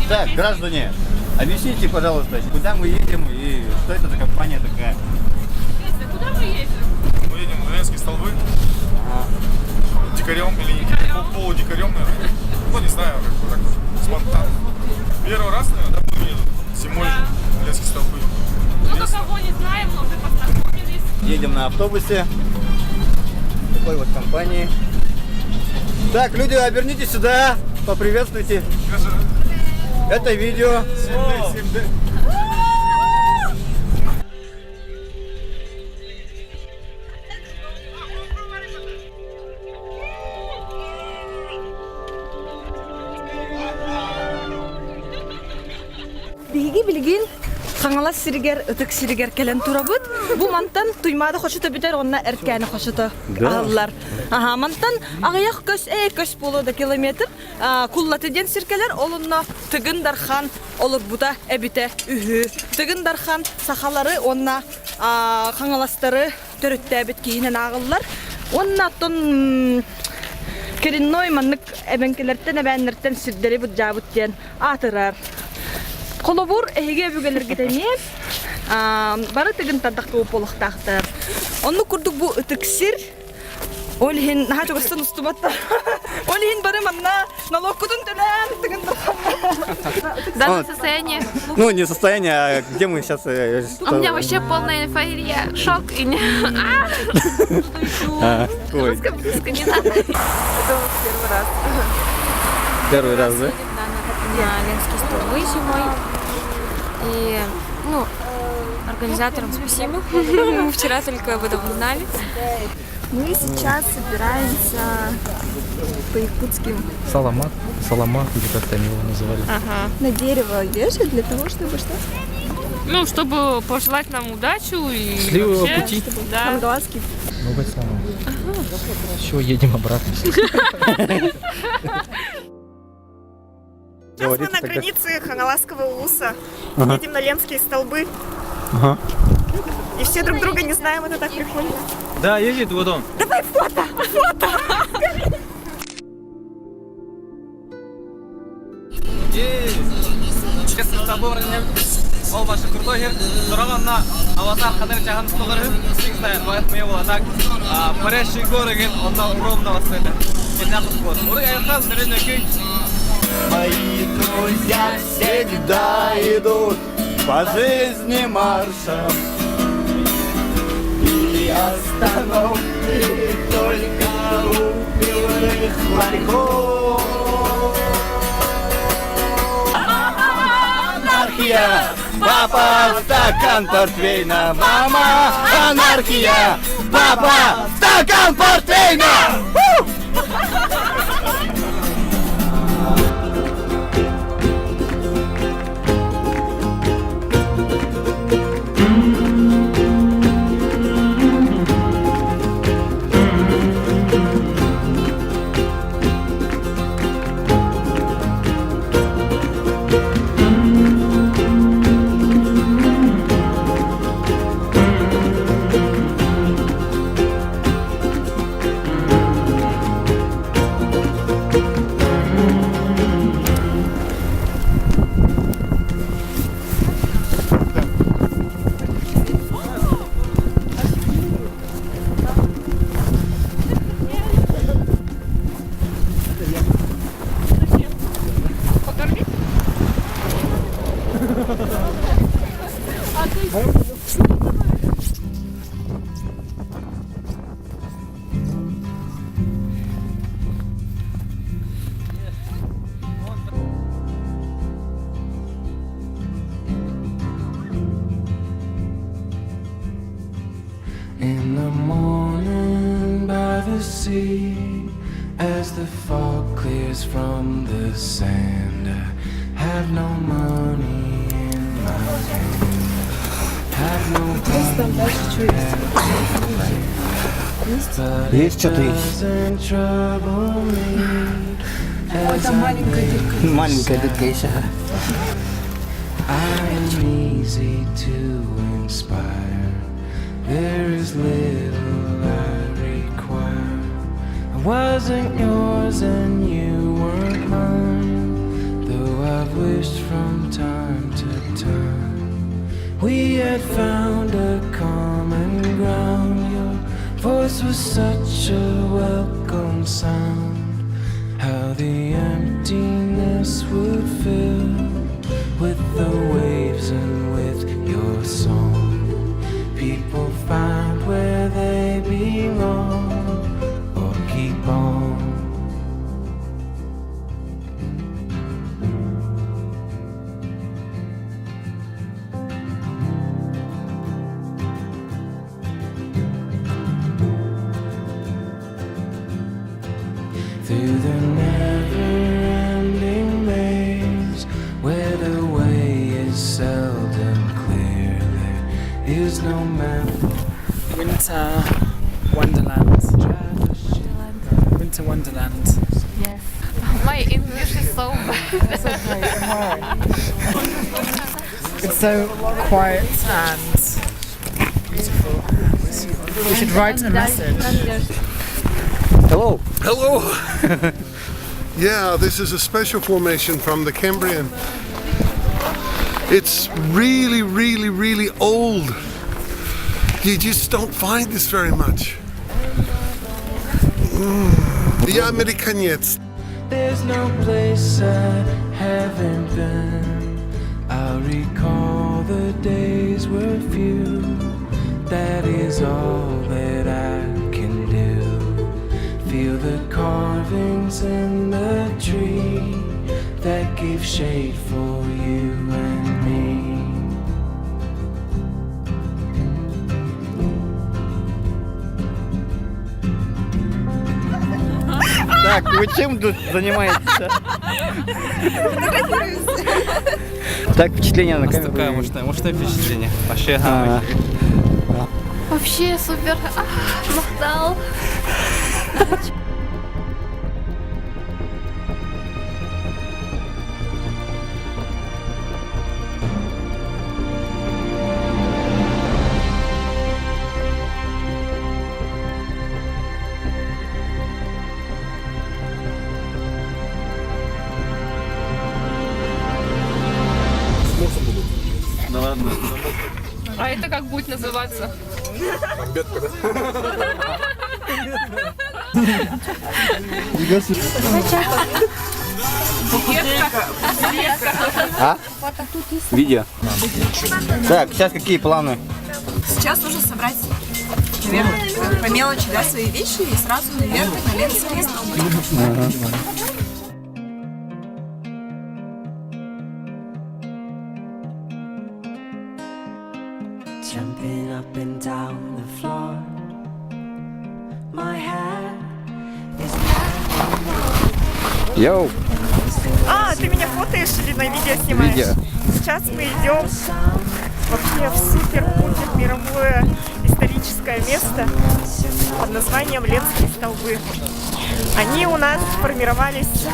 Так, граждане, объясните, пожалуйста, куда мы едем и что это за компания такая? Петя, куда мы едем? Мы едем на Ленские столбы. Дикарем или не полудикарем, наверное. Ну, не знаю, как бы так спонтанно. Первый раз, наверное, да, мы едем зимой на Ленские столбы. Много кого не знаем, но уже познакомились. Едем на автобусе. Такой вот компании. Так, люди, обернитесь сюда, поприветствуйте. Это видео. 7D, 7D. Биһиги билигин Хаҥалас сиригэр, ытык сиригэр кэлэн турабыт. Бу мантан Туймаада хочото бүтэр уонна Эркээни хочото аһыллар. Аха, мантан аҕыйах көс, ээ көс буолуо да километр Куллаты диэн сир кэлэр, ол онно Тыгын Дархан олорбута эбитэ үһү. Тыгын Дархан сахалары уонна хаҥаластары төрүттээбит киһинэн ааҕыллар. Уонна оттон коренной маннык эбэҥкилэртэн, эбээннэртэн сирдэри былдьаабыт диэн аатырар. Холобур, эһиги өбүгэлэргит эмиэ бары тыгын тардахтыы буолуохтаахтар. Оннук курдук бу ытык сир ол иһин наһаа чугастан устубаттар. Ол иһин бары манна налогкутун төлөөн тыгын Данное состояние. Ну, не состояние, а где мы сейчас? У меня вообще полная эйфория, шок и не... А, ой, Русском близко не надо. Это вот первый раз. первый раз, да? На Ленские столбы зимой. И, ну, организаторам спасибо. Мы вчера только об этом узнали. Мы сейчас собираемся по якутским Саламат, Саламат или как-то они его называли. на дерево вешать для того, чтобы что? Ну, чтобы пожелать нам удачу и Счастливого вообще, пути. Да. Английский. Ну, хоть самое. Все, едем обратно. Сейчас мы Говорите на тогда. границе Ханаласского улуса. Ага. Едем на Ленские столбы. Ага. И все друг друга не знаем, это так прикольно. Да, едет вот он. Давай фото! Фото! Ол башы крутой хер. Сорогонна аватар хадыр чахан столары мы так. Пареши горы он на ровно вас это. Мои друзья всегда идут по жизни маршем. И остановки только у пивных ларьков. Анархия! Папа, стакан портвейна! Мама, анархия! Папа, стакан портвейна! У! Покормить? In the morning by the sea, as the fog clears from the sand, I have no money in my hand, have no but Есть что-то есть. doesn't trouble me. As I Маленькая дырка есть. ага. I am easy to inspire. There is little I require. I wasn't yours and you weren't mine. Though I've I've wished from time to time. We had found a common ground. Your voice was such a welcome sound. How the emptiness would fill with the waves and with your song. People find where they belong or keep on. Through the never-ending maze, where the way is seldom clear, there is no map. Winter Wonderland. Winter Wonderland. My English is so bad. It's so quiet and beautiful. We should write a message. Hello. Hello. Yeah, this is a special formation from the Cambrian. It's really, really, really old. You just don't find this very much. Я американец. There's no place I haven't been. I recall the days were few. That is all that I can do. Feel the carvings in the tree that gave shade for you and me. Так, вы чем тут занимаетесь? Так, впечатление на камеру. Такое мощное, мощное впечатление. Вообще, А, Вообще супер. Махтал. Да ладно. А это как будет называться? А? Видео. Так, сейчас какие планы? Сейчас нужно собрать, наверное, по мелочи, да, свои вещи и сразу наверх на Ленские столбы. Jumping up and down the floor. My hat is Йоу. А, ты меня фотоешь или на видео снимаешь? Видео. Сейчас мы идем вообще в супер-пупер мировое историческое место под названием Ленские столбы. Они у нас формировались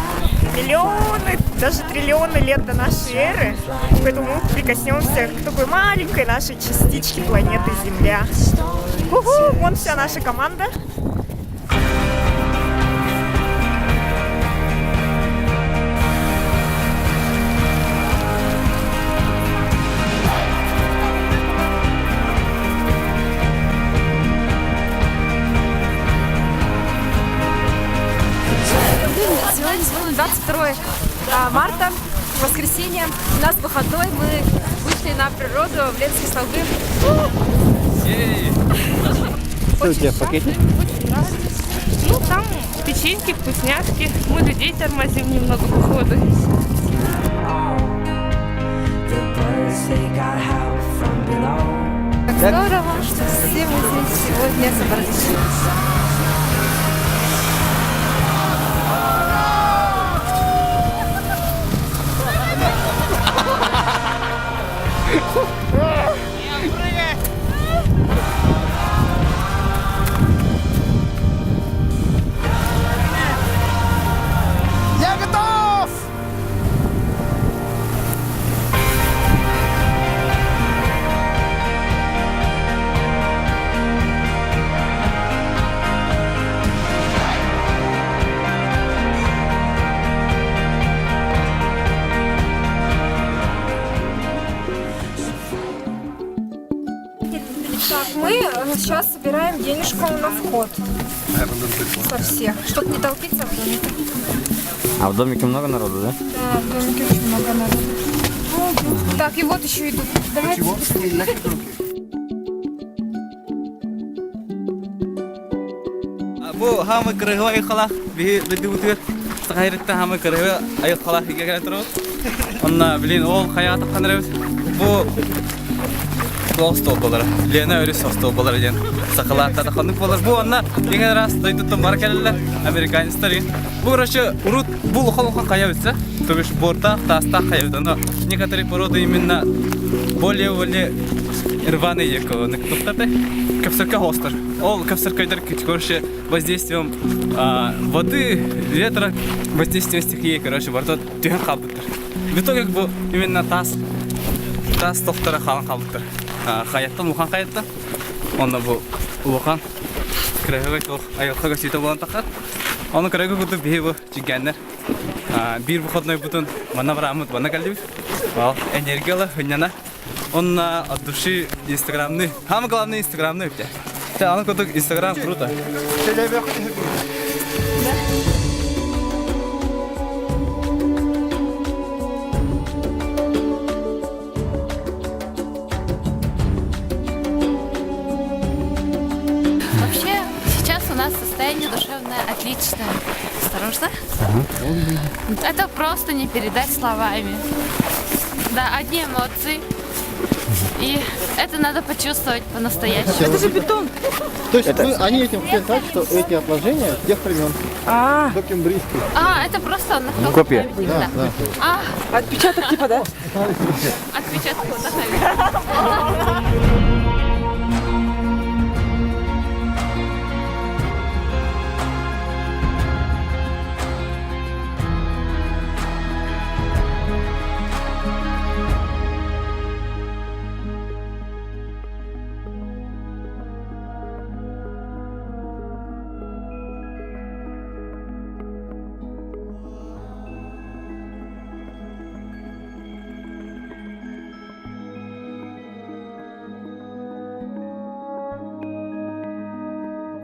миллионы, даже триллионы лет до нашей эры, поэтому мы прикоснемся к такой маленькой нашей частичке планеты Земля. Уху, вон вся наша команда. Сегодня 22 марта, воскресенье. У нас выходной, мы вышли на природу в Ленские столбы. Что у тебя в пакете? Очень нравится. Ну, там печеньки, вкусняшки. Мы людей тормозим немного походу. the birds, they got help from below. Здорово, что все мы здесь сегодня собрались. Я готов! Сейчас собираем денежку на вход со всех, чтобы не толпиться в домике. А в домике много народу, да? Да, в домике очень много народу. Так, и вот еще идут. Давайте. Бу хаамы кырыһыва айылҕалаах биһи дойдубутугар Саха сириттэн хаамы кырыһыва айылҕалаах игэ кэлэн турабыт. Онно билин ол хайаҕа таххан эрэбит. Бу туох остуолбалара Лена өрүс остуолбалара диэн сахалааттар ханнык буолар. Бу онно иҥэн араас дойдуттан бара кэлэллэр американецтар игин. Бу короче урут бу улахан улахан хайа бүтсэ, то бишь буордаах, таастаах хайа бит. Оно некоторые породы именно более-более рваные туктаты көпсөркө хостор. Ол көпсөркөйдөр короче воздействием воды, ветра, воздействием стихии, короче, барыта түһэн хаалбыттар. В итоге бу именно таас таас тохтора хаалан хаалбыттар. Хайаттан улахан хайаттан. Онно бу улахан кыраһыгай туох айылҕа көстүүтэ буолан таххар. Ону кырагы курдук биһи бу чиггэннэр биир выходнойбутун манна барааммыт манна кэллибит. Ол энергияла хынньана Онно от души инстаграмны, самое главное инстаграмны үпте. Аны курдук инстаграм круто. Вообще, сейчас у нас состояние душевное отличное. Осторожно. Это просто не передать словами. Да, одни эмоции. И это надо почувствовать по-настоящему. Это же бетон. То есть это... вы, они этим хотели сказать, что эти отложения тех времен. А. До кембрийских. А, это просто на Копия. Да, да. А. Отпечаток типа, да? Отпечаток да.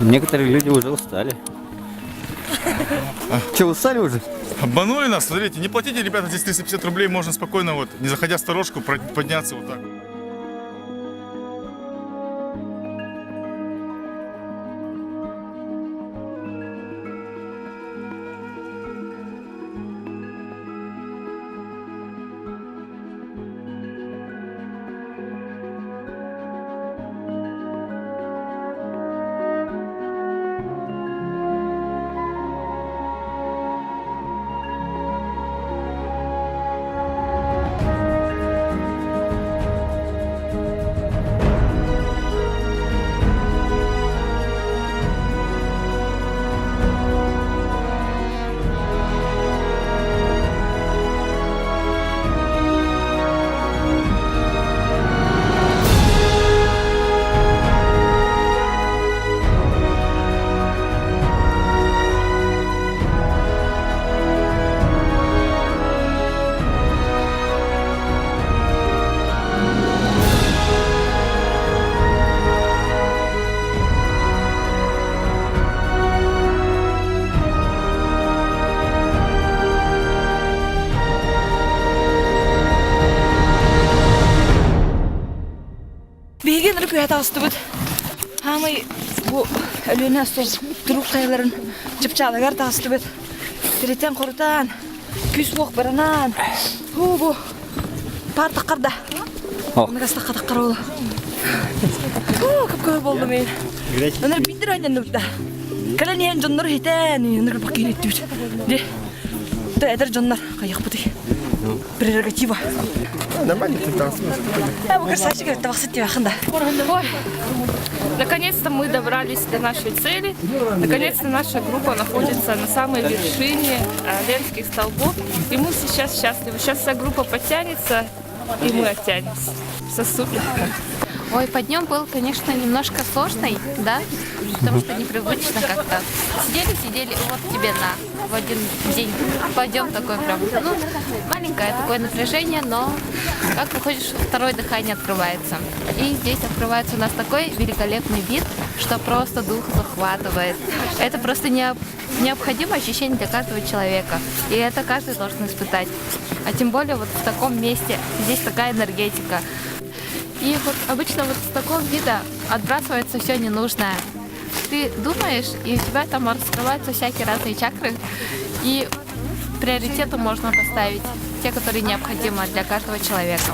Некоторые люди уже устали. Че, устали уже? Обманули нас, смотрите, не платите, ребята, здесь 350 рублей, можно спокойно вот, не заходя в сторожку, подняться вот так. Биһиги ынырык үөһэ таҕыстыбыт. Хаамай бу Өлүөнэ остуол турук хайаларын чыпчаалыгар таҕыстыбыт. Тиритэн-хорутан, күүс-уох баранан, һуу бу паар таххар да. Ыныгас тахха таххар ол. Уу, көп-көп болдум мен. Ыныр биндер ойнанныбыт да. Кэлэн иһэн дьоннор иһитэн, ыныр бакыйын иттибит. Ди. Да эдэр дьоннор хайыахпытый. Прерогатива. Нормально ты там Э, красавчик, это да. Ой, наконец-то мы добрались до нашей цели. Наконец-то наша группа находится на самой вершине Ленских столбов. И мы сейчас счастливы. Сейчас вся группа подтянется, и мы оттянемся. Все супер. Ой, подъем был, конечно, немножко сложный, да, потому что непривычно как-то. Сидели, сидели, вот тебе на, в один день пойдем такой прям, ну, маленькое такое напряжение, но как выходишь, второе дыхание открывается. И здесь открывается у нас такой великолепный вид. что просто дух захватывает. Это просто необходимое ощущение для каждого человека. И это каждый должен испытать. А тем более вот в таком месте, здесь такая энергетика. И вот обычно вот с такого вида отбрасывается все ненужное. Ты думаешь, и у тебя там раскрываются всякие разные чакры, и приоритеты можно поставить, те, которые необходимы для каждого человека.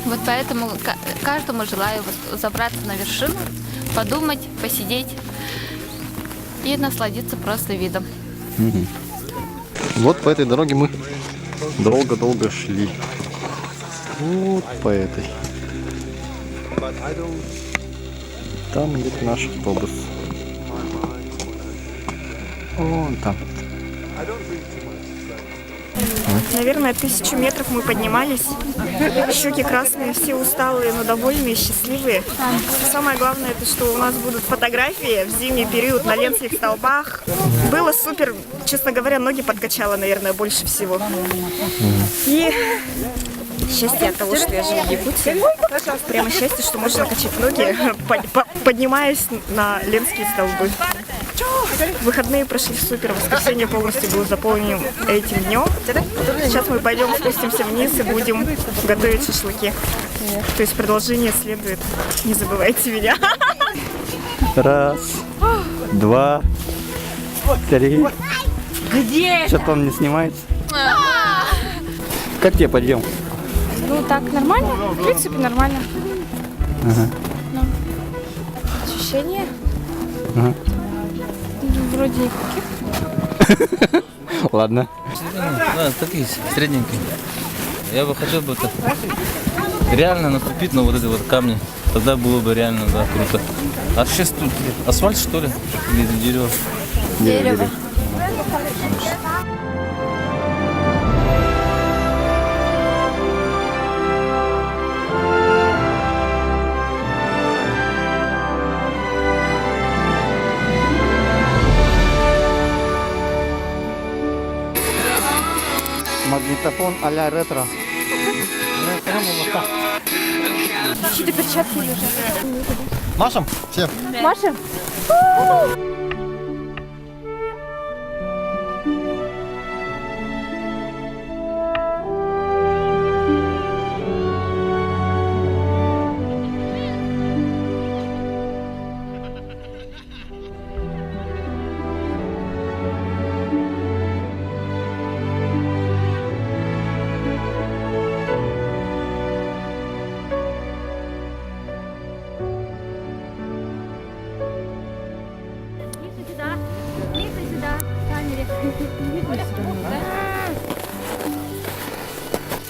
Вот поэтому каждому желаю забраться на вершину, подумать, посидеть и насладиться просто видом. Вот по этой дороге мы долго-долго шли. Вот по этой. Там где-то наш автобус. Вон там. Наверное, 1000 метров мы поднимались. Щеки красные, все усталые, но довольные, счастливые. Самое главное, это что у нас будут фотографии в зимний период на Ленских столбах. Было супер, честно говоря, ноги подкачала, наверное, больше всего. И счастье от того, что я живу в Якутии. Прямо счастье, что можно качать ноги, поднимаясь на Ленские столбы. Выходные прошли супер, воскресенье полностью было заполнено этим днем. Сейчас мы пойдем спустимся вниз и будем готовить шашлыки. То есть продолжение следует. Не забывайте меня. Раз, два, три. Где? Что-то он не снимается. Как тебе подъем? Ну так, нормально? В принципе, нормально. Ага. Ну, ощущения? Ага. Ну, вроде никаких. Ладно. Да, такие средненькие. Я бы хотел бы так реально наступить на вот эти вот камни. Тогда было бы реально, да, круто. А сейчас тут асфальт, что ли? Или дерево? Дерево. Магнитофон а-ля ретро. Чьи-то перчатки лежат. Машем? Все. Машем?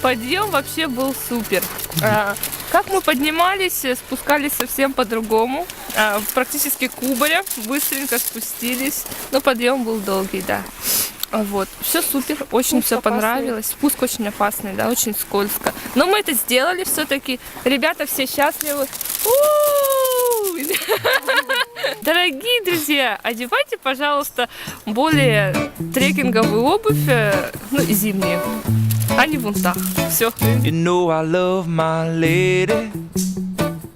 Подъем вообще был супер. Как мы поднимались, спускались совсем по-другому. Практически кубаря, быстренько спустились. Но подъем был долгий, да. Вот. Все супер, очень Спуск все опасный. понравилось. Спуск очень опасный, да, очень скользко. Но мы это сделали все-таки. Ребята все счастливы. У-у-у! Дорогие друзья, одевайте, пожалуйста, более трекинговую обувь, ну, зимнюю, а не в унтах. Все. You know I love my lady.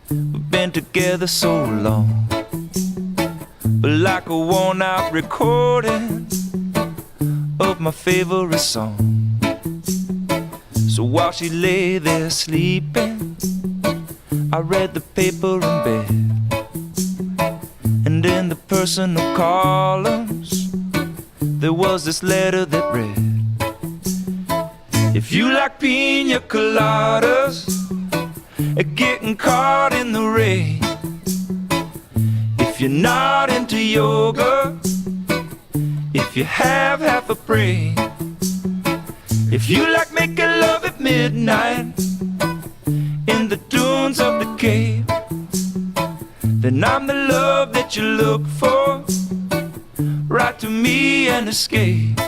We've been together so long. But like a worn out recording of my favorite song. So while she lay there sleeping, I read the paper in bed. And in the personal columns, there was this letter that read, If you like pina coladas, getting caught in the rain, if you're not into yoga, if you have half a brain, if you like making love at midnight in the dunes of the Cape, then I'm the love that you look for. Write to me and escape.